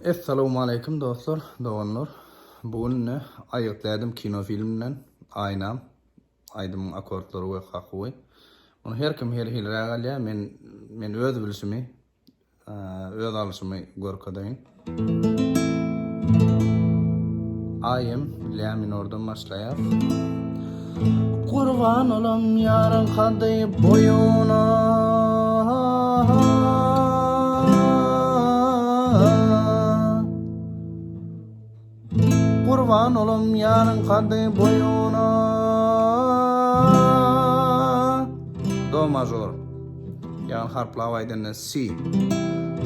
Essalawmaleýkim dostlar, doganlar. Bu gün ine Aýgytly ädim kino filminden Aýnam aýdymyň akordlary we kakuwy. Muny her kim her hiliräk alýar. Men men öz bilşimi, öz alyşymy görkezeýin. A-em Lä minordan başlaýar. Gurban olam ýaryň kaddy boýuna. Gurban olam ýaryň kaddy boýuna. Do mažor. Ýagny harplap aýdanda Si.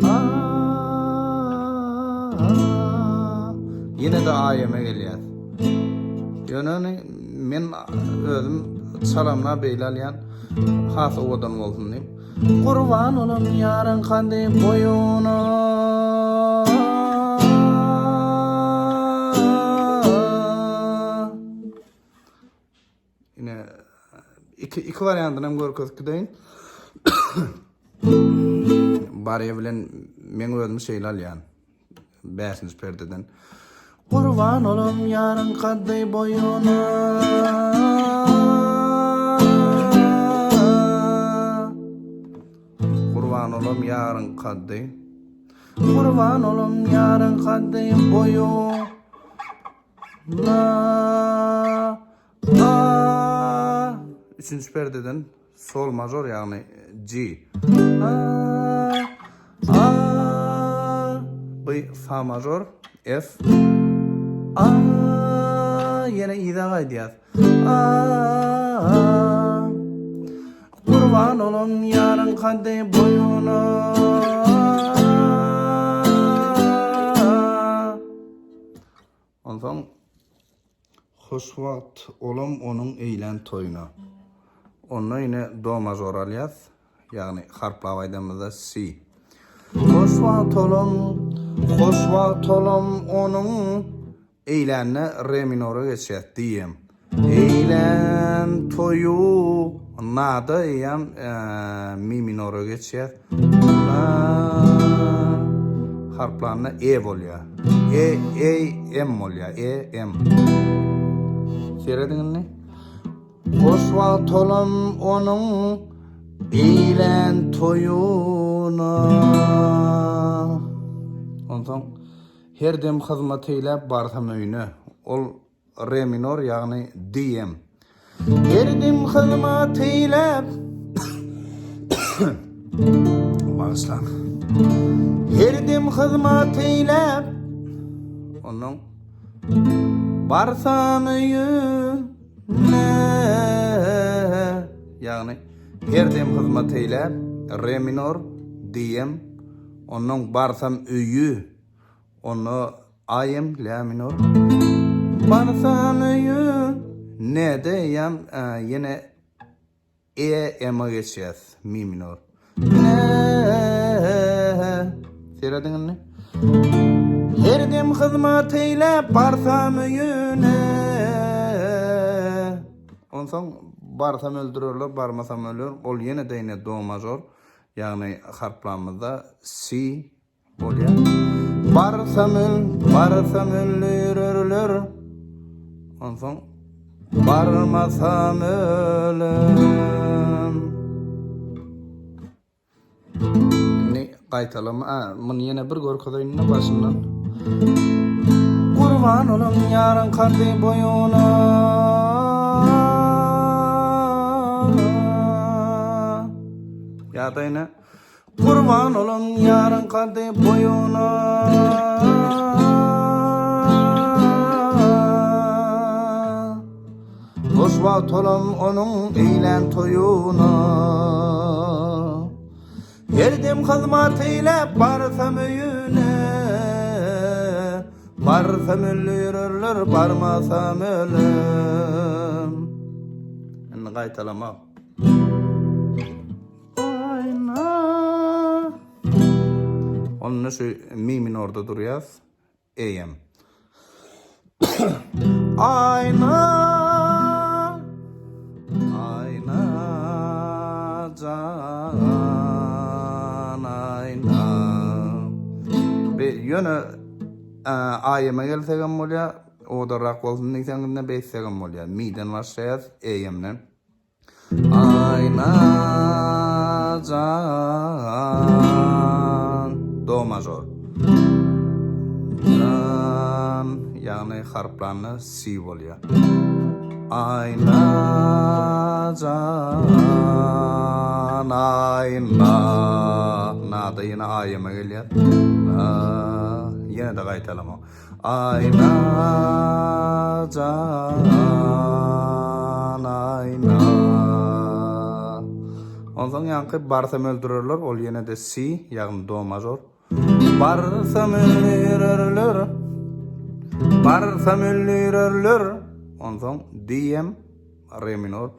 A. Ýene-de A-eme gelýär. Ýöne ony men özüm çalamna beýle alýan has owadan bolsun diýip. Gurban olam ýaryň kaddy boýuna. Ine iki iki wariantyny hem görkezip gideýin. Barýa bilen men özüm şeýle alýan. Bäşinji perdeden. Gurban olam ýaryň kaddy boýuna. Gurban olam ýaryň kaddy. Gurban olam ýaryň kaddy boýuna. A. Üçünji perdeden sol mažor ýagny G. A. A. Bu fa mažor F. A. Ýene yza gaýdýas. A. Gurban olam ýaryň kaddy boýuna. Onsoň hoş wagt olam onuň eýlän toýuna. Onda ine do mažor alýas, ýagny harplap aýdanymyzda si. Hoş wagt olam, hoş wagt olam onuň eýlänine re minora geçýäs, diýem. Eýlän toýu nada eýýäm mi minora geçýär. Na harplanda e bolýar. E, e, m bolýar. E, m. Serediň indi. Hoş wagt olam onuň eýlän toýuna. Onsoň her dem hyzmat eýläp barsam öýüne. Ol Re minor ýagny D-em. Her dem hyzmat eýläp Bagyşlaň. Her dem hyzmat eýläp Ondan barsam öýüne ýagny her dem hyzmat eýläp Re minor D-em ondan barsam öýü Onda A-em la minor. Barsam öýe N-de eýýäm ýene E-M-a geçýäs, mi minor. N Serediň indi. Her dem hyzmat eýläp barsam öýüne. Onsoň barsam öldürerler, barmasam öler. Ol ýene-de ine do mažor, ýagny harplamyzda si Bolýa. Barsam öl, barsam öldürerler. Onsoň barmasam ölem. Indi gaýtalama, a, muny ýene bir görkezeýin-de başyndan. Gurban olam ýaryň kaddy boýuna. Ýa-da ýene Gurban olam ýaryň kaddy boýuna. Hoş wagt olam onuň eýlän toýuna. Her dem hyzmat eýläp barsam öýüne. Barsam öldürerler, barmasam ölem. Indi gaýtalamak. Aýna. Onda şu mi minorda durýas. AM. Aýna. Aýna jan aýna. Be ýöne. A-ýeme gelsegem bolýar, owadanrak bolsun diýseňiz-de beýtsegem bolýar. Mi-den başlaýas, E-ýemden. Aýna jan Do mažor. Jan ýagny harplanda si bolýar. Aýna jan aýna nada ýene aýama gelýär. Na ýene-de gaýtalama. Aýna jan aýna. Onsoň ýaňky barsam öldürerler, ol ýene-de si, ýagny do mažor. Barsam öldürerler. Barsam öldürerler. Onsoň D-em Re minor.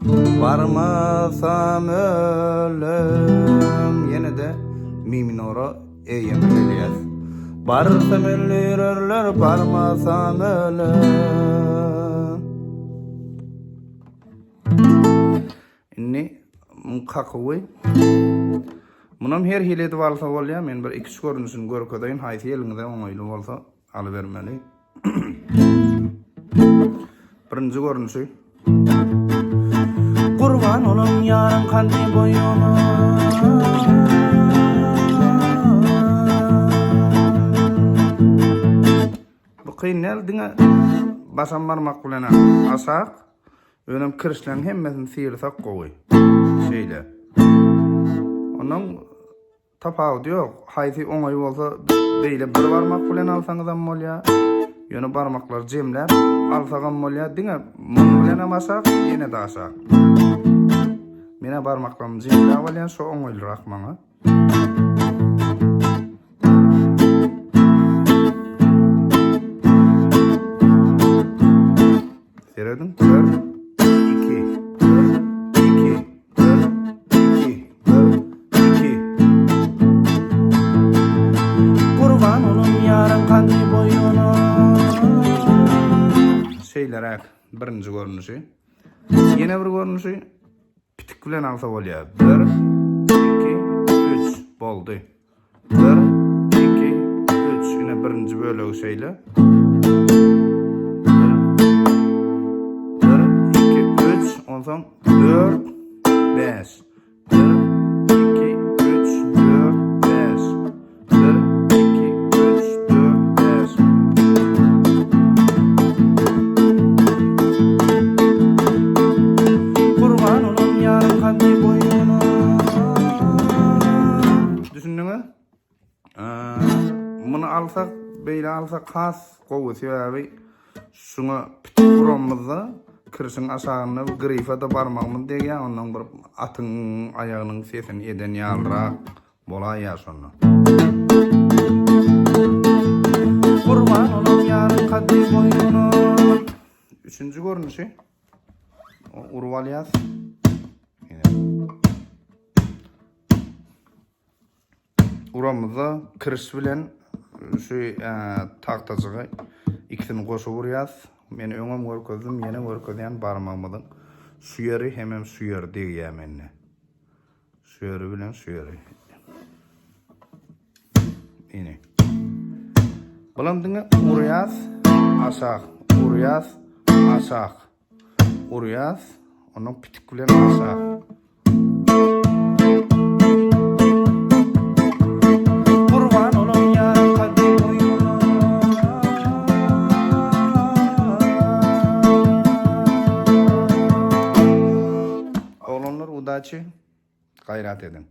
Barmasam ölüm. Ýene-de mi minora E ýene gelýär. Barsam öldürerler, barmasam ölüm. Indi muň kakuwy. Munam her hili edip alsa bolýar. Men bir iki-üç görnüşini görkezeýin. Haýsy eliňize oňaýly bolsa alybermeli. Birinji görnüşi. Gurban olam ýaryň kalby boýuna. Bu kyn däl, diňe başam barmak bilen aşak, önem kirişleň hemmesini syrsak gowy. Şeýle. Ondan Tapawudy ýok. Haýsy oňaý bolsa beýle bir barmak bilen alsaňyzam bolýar. Ýöne barmaklary jemläp alsagam bolýar. Diňe muň bilenem aşak, ýene-de aşak. Menä barmaklarymy jemläp alýan, şo oňaýlyrak maňa. Serediň. Bir, iki, bir, iki, bir, iki. Bir, iki. Gurban olam ýaryň kandy boýuna. Şeýleräk birinji görnüşi. Ýene bir görnüşi pitik bilen alsa bolýar. Bir, iki, üç. Boldy. Bir, iki, üç. Ine birinji bölegi şeýle. Bir, iki, üç. Onsoň dört, bäş. Bir, iki, üç, dört, bäş. Bir, iki, üç, dört, bäş. Gurban olam ýaryň kaddy boýuna. Düşündiňiz? Muny alsak, beýle alsak has gowy sebäbi şuňa pitik uramyzda kirşiň aşagynda grife-de barmagymyz degýär, ondan bir atyň aýagynyň sesini eden ýalyrak bolaýýar şonda. Gurban olam ýaryň kaddy boýuna. Üçünji görnüşi urup alýas. Uramyzda kiriş bilen şu tagtajygy ikisini goşup urýas. Men öňem görkezdim, ýene görkezýän barmagymyzyň şu ýeri hemem şu ýeri degýär mende. Şu ýeri bilen şu ýeri. Ine. Bulam diňe urýas, aşak, urýas, aşak. Urýas, ondan pitik bilen aşak. Gurban olam ýaryň kaddy boýuna. Oglanlar udaçi, gaýrat ediň.